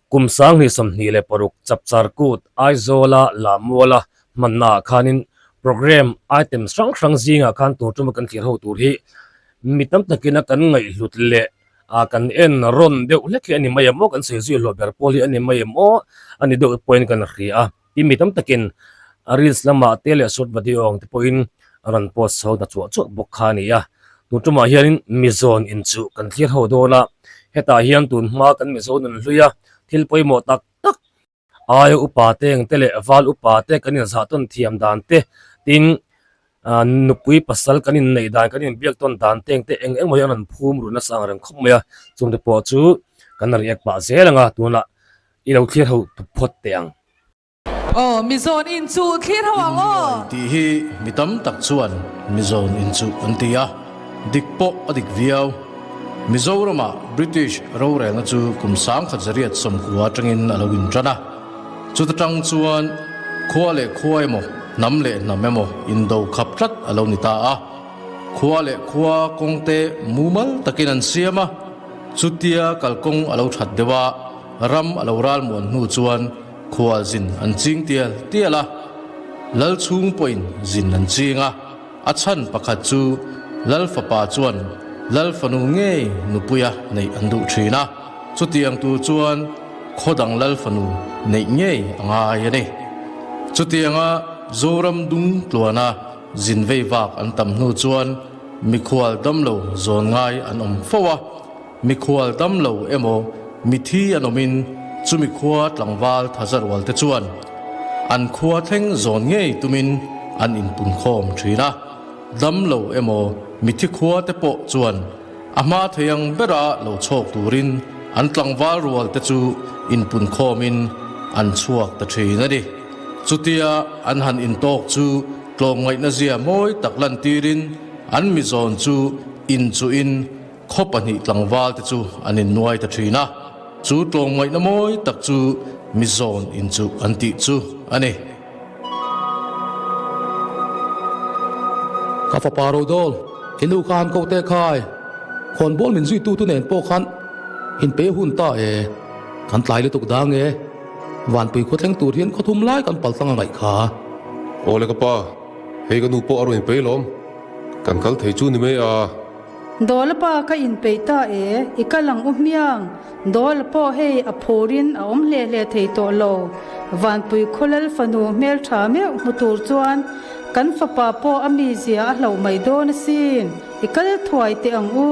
Kum 2026 Chapchar Kut Aizawla Lammuala hmannaah khanin programme items hrang hrang zingah khan tur tuma kan thlir ho tur hi mi tam takina kan ngaihhlut leh ah kan en rawn deuh hlek hi a ni mai em aw kan sawi zui hlawh ber pawl hi a ni mai em aw a ni deuh pawhin kan hria a. Tin mi tam takin reels lamah te leh short video ang te pawhin a rawn post chho ta chuah chuah bawk kha a ni a. Tun tumah hianin Mizawn in chu kan thlir ho dawn a, hetah hian tun hma kan Mizo nun hlui a, thil pawimawh tak tak aia upa te eng te leh val upa te kan inzah tawn thiam dan te, tin nupui pasal kan inneih dan kan inbiak tawn dan te eng te eng eng maw hi a rawn phum ru nasa ang reng khawp mai a, chungte pawh chu kan react pah zel ang a, tunah I lo thlir ho phawt teh ang. Aw, Mizawn in chu thlir ho ang aw. Innuai tih hi mi tam tak chuan Mizawn in chu an ti a, dik pawh a dik viau. Mizoramah British rorelna chu kum 1990 atangin a lo intan a, chuta tang chuan khua leh khua emaw, hnam leh hnam emaw indo khap tlat a lo ni ta a. Khua leh khua kawngte mumal takin an siam a, chutia kalkawng a lo that deuh a, Ram a lo ral muan hnu chuan khual zin an ching tial tial a, Lal chhung pawhin zin an ching a, a chhan pakhat chu Lal fapa chuan Lal fanu ngei nupuia neih an duh thin a, chutiang tur chuan khaw dang Lal fanu neih ngei a ngai a ni. Chutianga Zoram dung tluana zin vei vak an tam hnu chuan mikhual damlo zawn ngai an awm fo a, Mikhual dam lo emaw mithi an awmin chumi khua tlangval thaza rual te chuan an khua thleng zawn ngei tumin an inpunkhawm thin a. Dam lo emaw mithi khua te pawh chuan a hma thei ang bera lo chhawk turin an tlangval rual te chu inpunkhawmin an chhuak ta thin a ni. Chutia an han intawk chu tlawmngaihna zia mawi tak lantirin an mizawn chu inchuhin Khaw pahnih tlangval te chu an innuai ta thin a, chu tlawmngaihna mawi tak chu Mizawn in chu an tih chu a ni. Ka fapa Rodol, i nu kha han koh teh khai, khawnbawl min zui tu tu nen pawh khan inpe hun ta e, kan tlai lutuk dang e, Vanpui khua thleng tur hian khaw thum lai kan pal tlang a ngaih kha. Awle ka pa, hei ka nu pawh a rawn inpei lawm, kan kal thei chu ni mai a. Dawla pa ka inpeih ta e, i kal ang u hmiang. Dawla pawh hei a phurin a awm hle hle thei tawh lo. Vanpui khawlal fanu hmeltha meuh hmu tur chuan kan fapa pawh a mizia a hlauh mai dawn asin, i kal thuai teh ang u.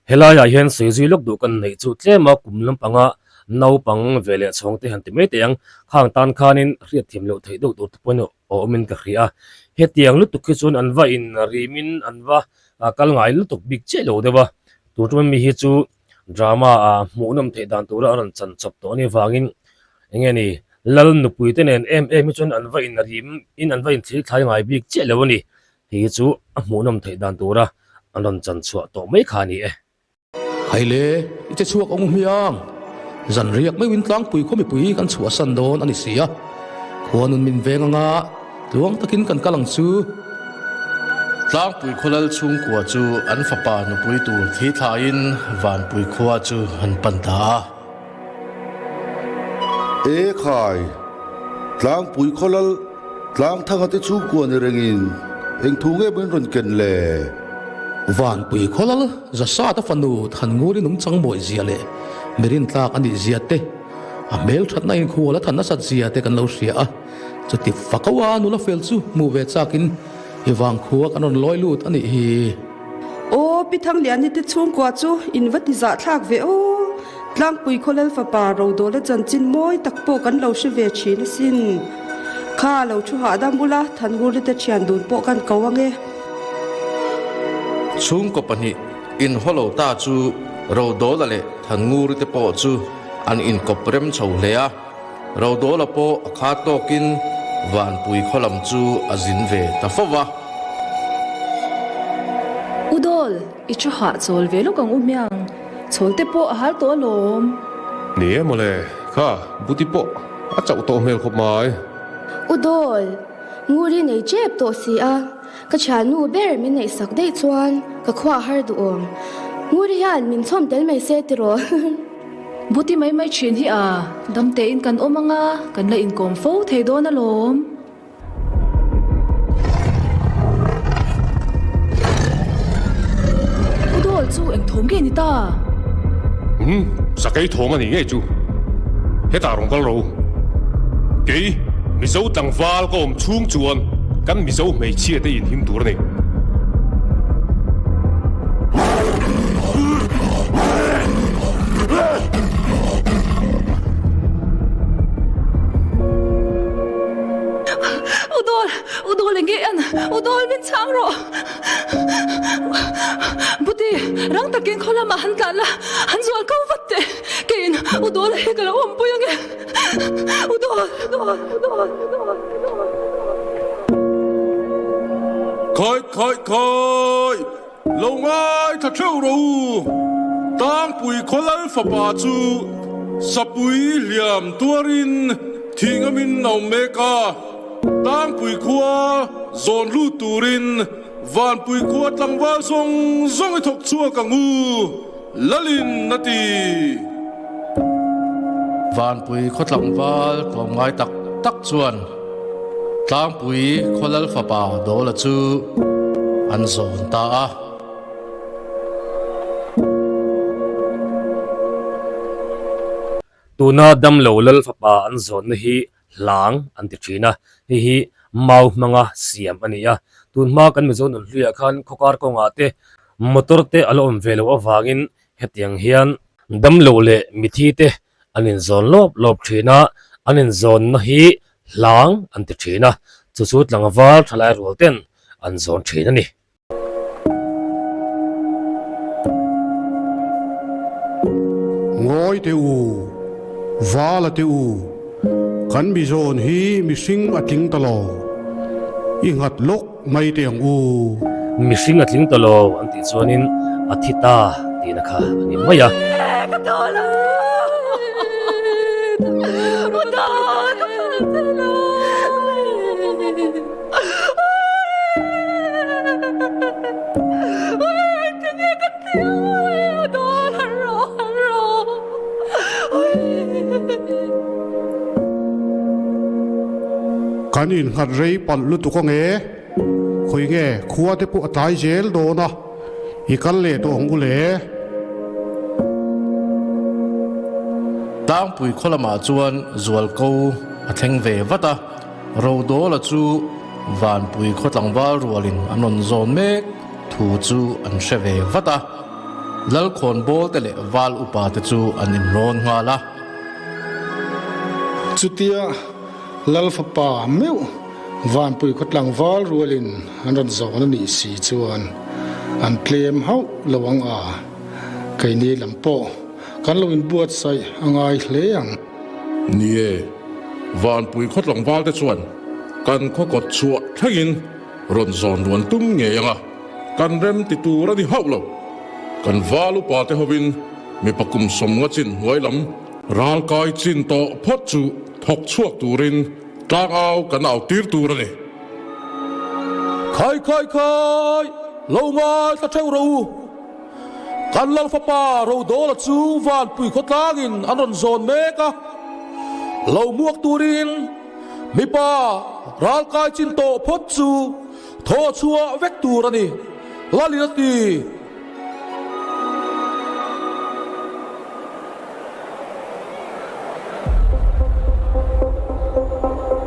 Helaiah hian sawi zui lawk duh kan neih chu tlema kum lampanga naupang ve leh chhawng te han ti mai teh ang. Khang tan khanin hriatthiam loh theih deuh tur te pawhin awmin ka hria a, hetiang lutuk hi chuan an va in rimin an va kal ngai lutuk bik chiah lo deuh a, tun ṭuma mi hi chu drama ah hmuhnawm theih dan tura a rawn chan chawp tawh anih vangin eng nge ni lal nupui te nen em em hi chuan an va in rim in an va in thlir thlai ngai bik chiah lo a ni, hei hi chu a hmuhnawm theih dan tura an rawn chan chhuah tawh mai kha a ni e. Hai le, i che chhuak ang hmiang. Zan riak meuhin tlangpui khaw mipui kan chhuahsan dawn a ni si a. Khua nun min veng anga tluang takin kan kal ang chu. Tlangpui khaw lal chhungkua chu an fapa nupui tur thi thlaiin Vanpui khua chu an pan ta a. E khai, Tlangpui khaw lal Tlangthanga te chhungkua ni rengin eng thu nge min rawn ken le? Vanpui khaw lal Zasata fanu Thannguri nungchang mawi zia leh mi rintlak a nih zia te, a hmelthatna inkhual a than nasat zia te kan lo hria a, chuti fakaua nula fel chu hmuh ve chakin i vangkhua kan rawn lawi lut a nih hi. Aw, Pi Thangliani te chhungkua chu in va ti zahthlak ve aw. Tlangpui Khawlal fapa Rodawla chanchin mawi tak pawh kan lo hre ve thin asin. Kha lo thu hahdam ula, Thannguri te thian dun pawh kan ko ange. Chhungkaw pahnih inhawlo ta chu Rodawla leh Thannguri te pawh chu an inkawp rem chho hle a. Rodawla pawh a kha tawkin Vanpui khaw lam chu a zin ve ta fo va. U Dawl, i thu hahchawl ve lawk ang u hmiang. Chhawl te pawh a hal tawh alawm. Ni e mawle, kha buti pawh a chauh tawh hmel khawp mai. U Dawl, Nguri nei tep tawh si a, ka thiannu ber min neihsak daih chuan ka khua a har duh awm. Nguri hian min chhawm tel mai se tiraw? Buti mai mai thin hi a, dam tein kan awm anga kan la inkawm fo thei dawn alawm. U Dawl chu eng thawm nge ni ta? Umm, sakei thawm a nih ngei chu. Hetah rawn kal ro. Kei, Mizo tlangval ka awm chhung chuan kan Mizo hmeichhia te inhim tur a ni. U Dawl, U Dawl eng nge an? U Dawl min chhang rawh. Buti, rang takin khaw lamah han tlan la, han zual ko vat teh. Keiin U Dawla hi ka lo awmpui ange. U Dawl, U Dawl, U Dawl, U Dawl, U Dawl. Khai, khai, khai! Lo ngaithla theuh rawh u! Tlangpui khaw lal fapa chu sapui hliam tuarin thih ngamin a awm mek a. Tlangpui khua zawn lut turin Vanpui khua tlangval zawng zawng i thawk chhuak ang u, Lalin a ti. Vanpui khaw tlangval tlawmngai tak tak chuan Tlangpui khaw lal fapa Dawla chu an zawn ta a. Tuna damlo lal fapa an zawnna hi hlang an ti thin a, hei hi mau hmanga siam a ni a. Tun hma kan Mizo nunhluiah khan khawkar kawngah te motor te a la awm ve loh avangin hetiang hian damlo leh mithi te an inzawn lawp lawp thin a, an inzawnna hi hlang an ti thin a, chu chu tlangval thalai rual ten an zawn thin a ni. Ngawi teh u, Vala teh u, kan mi zawn hi mihring a tling ta lo, i nghat lawk mai teh ang u. Mihring a tling ta lo an tih chuanin a thi ta tihna kha a ni mai a. Ka dawl a, u dawl ka phal che lo. Kan innghat rei palh lutuk ang e, khawi nge khua te pawh a tlai zel dawn a, i kal leh tawh ang u le. Tlangpui khaw lamah chuan zualko a thleng ve vat a. Rodawla chu Vanpui khaw tlangval rualin an rawn zawn mek thu chu an hre ve vat a, Lalkhawnbawl te leh Val upa te chu an inrawn nghal a. Chutia Lal fapa meuh Vanpui khaw tlangval rualin an rawn zawn a nih si chuan an tlem hauh lo ang a, keini lam pawh kan lo inbuatsaih a ngai hle ang. Ni e, Vanpui khaw tlangval te chuan kan khaw kawt chhuah thlengin rawn zawn ruan tum ngei ang a, kan rem ti tur a ni hauh lo. Kan val upa te hovin mipa kum sawmnga chin hnuai lam ral kai chin tawh phawt chu thawk chhuak turin tlangau kan au tir tur a ni. Khai khai khai, lo ngaithla theuh rawh u. Kan Lal fapa Rodawla chu Vanpui khawtlangin an rawn zawn mek a, lo muak turin mipa ralkai chin tawh phawt chu thaw chhuah vek tur a ni, Lalin a ti.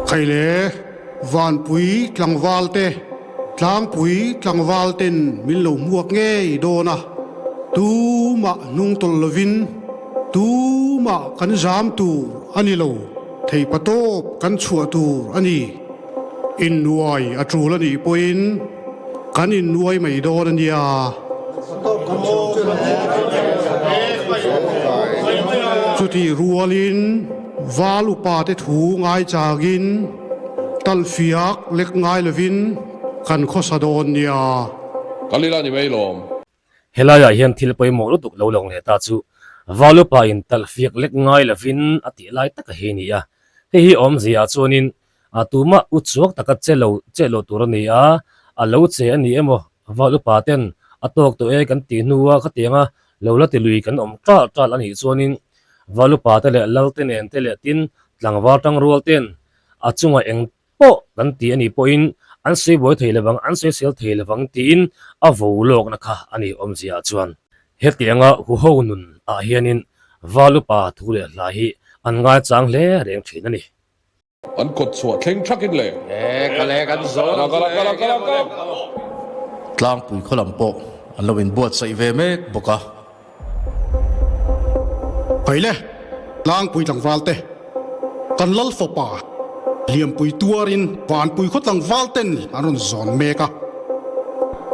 Khaile Vanpui tlangval te. Tlangpui tlangval ten min lo hmuak ngei dawn a, tumah hnung tawlh lovin tumah kan zam tur a ni lo, theipa tawp kan chhuah tur a ni. Innuai a tul a nih pawhin kan innuai mai dawn a nia. Chutih rualin Val upa te thu ngaichangin Talhfiak lek ngai lovin kan khawsa dawn nia. Kal ila ni mai lawm. Helaiah hian thil pawimawh lutuk lo lang leh ta chu Valupa in talhfiak lek ngai lovin a tih lai taka hi a ni a. Hei hi awmzia ah chuanin a tumah u chuak taka che lo che lo tur a ni a, a lo che a ni emaw Valupa ten a tawk tawh e kan tih hnua khatianga lo la ti lui kan awm ṭal ṭal a nih chuanin. Valupa te leh Lalte nen te leh tin tlangval tangrual ten a chungah eng pawh kan ti a nih pawhin an sawi buai thei lovang, an sawi sel thei lovang tiin a vo lawkna kha a ni awmzia chuan. Hetianga huho nun ah hianin Valupa thu leh hla hi an ngaichang hle reng thin a ni. An kawt chhuah thleng thakin le. Kale kan zawn ang chu le. Tlangpui khaw lam pawh an lo inbuatsaih ve mek bawk a. Hei le, Tlangpui tlangval te, kan lal fapa Liampui tuarin Vanpui khaw tlangval ten an rawn zawn mek a.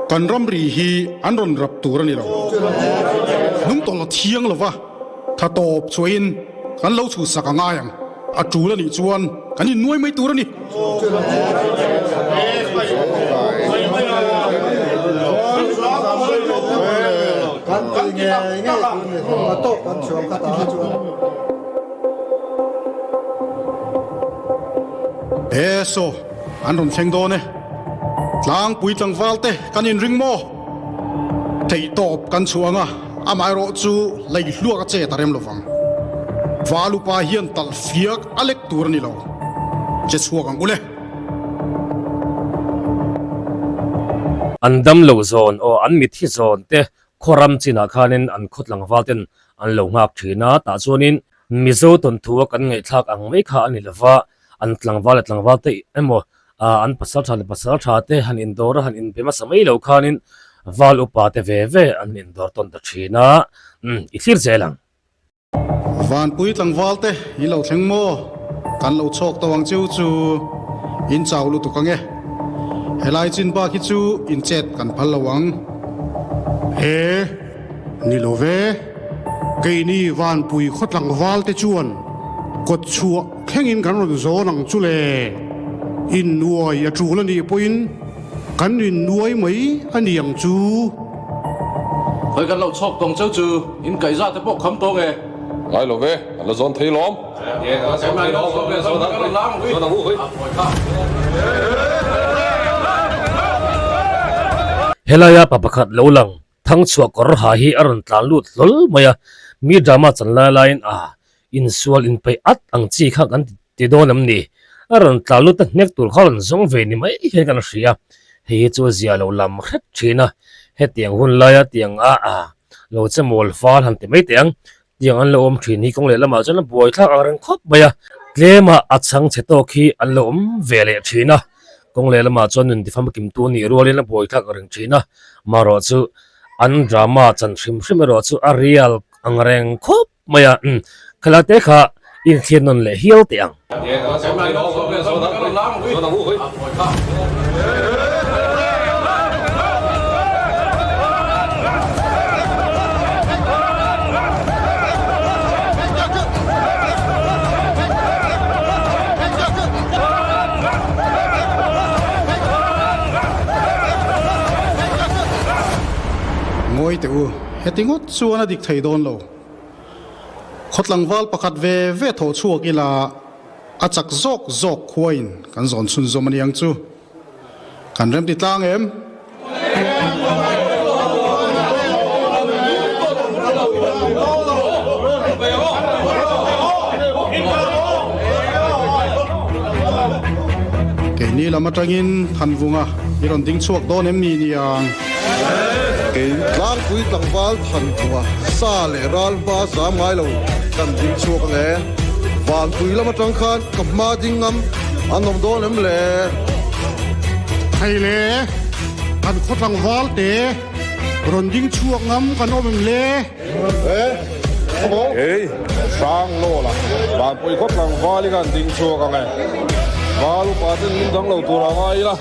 Kan ramri hi an rawn rap tur a ni lo. Hnungtawlh a thiang lo va. Tha tawp chhuahin kan lo chhuhsak a ngai ang. A tul a nih chuan kan innuai mai tur a ni. E saw, an rawn thleng dawn e. Tlangpui tlangval te kan inring maw? Theihtawp kan chhuah ang a. Amaherawh chu lei hluak a chet a rem lovang. Val upa hian talh fiak a lek tur a ni lo. Che chhuak ang u le. An dam lo zawn aw an mithi zawn te khaw ram chinah khanin an khaw tlangval ten an lo nghak thin a, tah chuanin Mizo tawnthu a kan ngaihthlak ang mai kha a ni lova, an tlangval leh tlangval te emaw an pasal tha leh pasal tha te han indawr a han inbe hmasa mai lo khanin val upa te ve ve an indawr tawn ta thin a, umm i thlir zel ang. Vanpui tlangval te in lo thleng maw? Kan lo chhawk tawh ang chiu chu in chau lutuk ang e. Helai chin bak hi chu in chet kan phal lo ang. He. Ni lo ve, keini Vanpui khaw tlangval te chuan kawt chhuah thlengin kan rawn zawn ang chu le. Innuai a tul a nih pawhin kan innuai mai a ni ang chu. Khawi kan lo chhawk tawng cheu chu in kaihza te pawh kham tawng e. Ngai lo ve, an la zawn thei lawm. Helaia pa pakhat lo lang Thangchhuah kawr ha hi a rawn tlan lut hlawl mai a, mi drama chan lai laiin a insual inpeih at ang chi kha kan ti dawn em ni? A rawn tlan lut a hnek tur kha a rawn zawng ve ni mai hian kan hria, hei hi chu zia lo lam hret thin a, hetiang hun laia tiang a lo che mawl fal han ti mai teh ang, Tiang an lo awm thin hi kawng leh lamah chuan a buai thlak ang reng khawp mai a, tlema a chhang chhe tawk hi an lo awm ve leh thin a, kawng leh lamah chuan nun tifam kimtu a nih rualin a buai thlak ang reng thin a, marawh chu an drama chan hrim hrim erawh chu a real ang reng khawp mai a, umm khalai te kha inthlir nawn leh hial teh ang. Ngawi teh u, heti ngawt chuan a dik thei dawn lo. Khaw tlangval pakhat ve ve thawh chhuak ila a chak zawk zawk khuain kan zawn chhunzawm a ni ang chu. Kan remti tlang em? Keini lam atangin Thanvunga i rawn ding chhuak dawn em ni niang? Kei tlangpui tlangval Thanvunga sa leh ral hma zam ngai lo kan ding chhuak ang e. Vanpui lam atang khan ka hma ding ngam an awm dawn em le? Thei le, kan khaw tlangval te rawn ding chhuak ngam kan awm em le? Kei, hrang law la, Vanpui khaw tlangval i kan ding chhuak ang e. Val upa ten min dang lo tur a ngai ila,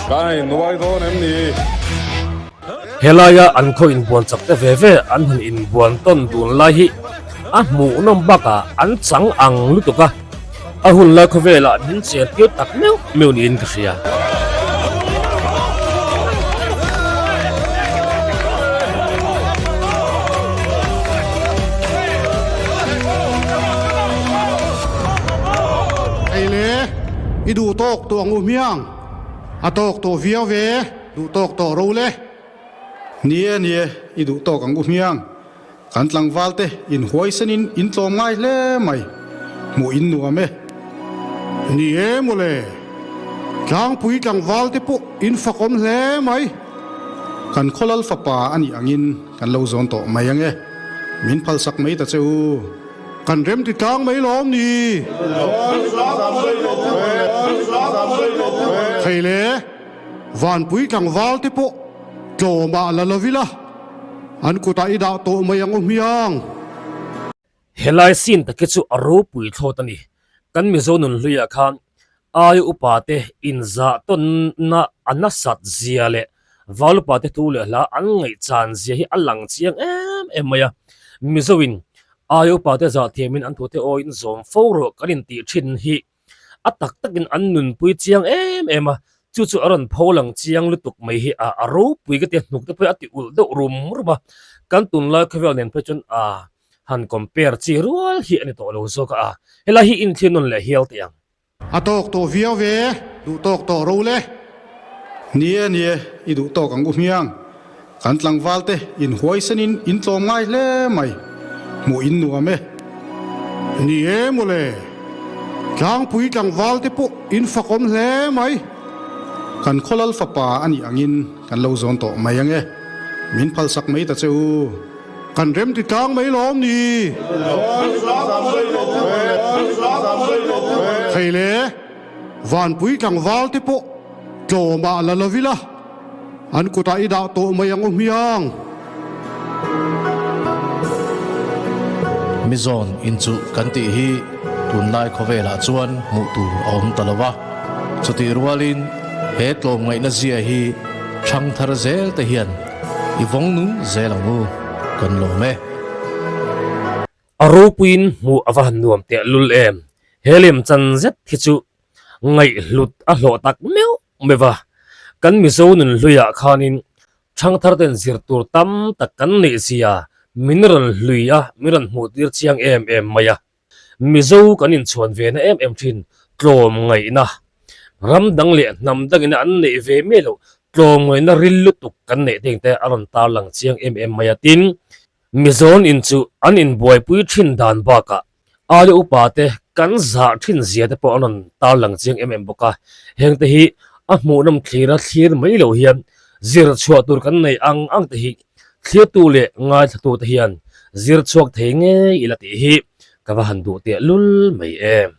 kan innuai dawn em ni? Helaia an khaw inbuan chak te ve ve an han inbuan tawn dun lai hi a hmuhnawm bakah an chang ang lutuk a, a hun lai khawvelah min chen tir tak meuh meuh niin ka hria. Hei le, i duh tawk tawh ang u hmiang, a tawk tawh viau ve. Duh tawk tawh ro le. Ni e, ni e, i duh tawk ang u hmiang. Kan tlangval te in huaisenin in tlawm ngai hle mai. Hmuh in nuam e. Ni e mawle. Tlangpui tlangval te pawh in fakawm hle mai. Kan khawlal fapa a nih angin kan lo zawn tawh mai ang e. Min phalsak mai ta che u. Kan rem ti tlang mai lawm ni. Thei le, Vanpui tlangval te pawh tlawmah la lo ila, an kutah i dah tawh mai ang u hmiang. Helai scene tak hi chu a ropui thlawt a ni. Kan Mizo nunhluiah khan Ai upa te inzah tawnna a nasat zia leh val upa te thu leh hla an ngaihchan zia hi a lang chiang em em mai a. Mizoin ai upa te zah thiamin an thute awiin zawm fo rawh kan intih thin hi a tak takin an nunpui chiang em em a, chu chu a rawn pho lang chiang lutuk mai hi a ropui ka tia hnuk te pawh hi a ti ulh deuh rum rum a, kan tunlai khawvel nen phei chuan a han compare chi rual hi a ni tawh lo zawk a, helai hi inthlir nawn leh hial teh ang. A tawk tawh viau ve, duh tawk tawh ro le. Ni e, ni e, i duh tawk ang u hmiang. Kan tlangval te in huaisenin in tlawm ngai hle mai. Hmuh in nuam e. Ni e mawle, tlangpui tlangval te pawh in fakawm hle mai. Kan khawlal fapa a nih angin kan lo zawn tawh mai ang e. Min phalsak mai ta che u. Kan rem ti tlang mai lawm ni. Thei le, Vanpui tlangval te pawh tlawmah la lo ila, an kutah i dah tawh mai ang u hmiang. Mizawn inchuh kan tih hi tunlai khawvelah chuan hmuh tur a awm ta lo va, chutih rualin he tlawmngaihna zia hi thangthar zel te hian I vawng nung zel ang u, kan lawm e. A ropuiin hmuh a va han nuam teh lul em. He lem chan zet hi chu ngaihhlut a hlawh tak meuh meuh a. Kan Mizo nun hluiah khanin thangthar ten zir tur tam tak kan neih zia min rawn hlui a, min rawn hmuh tir chiang em em mai a. Mizo kan inchhuan ve na em em thin, tlawm ngaihna, ram dang leh hnam dangin an neih ve miah loh, tlawm ngaihna ril lutuk kan neih te engte a rawn tarlang chiang em em mai a. Tin, Mizoan in chu an inbuaipui thin dan bakah aia upa te kan zah thin zia te pawh an rawn tarlang chiang em em bawk a. Hengte hi a hmuhnawm thlira thlir mai loh hian zir chhuah tur kan neih ang ang te hi Thliatu leh ngaithlatute hian zir chhuak thei ngei ila tih hi ka va han duh teh lul mai em.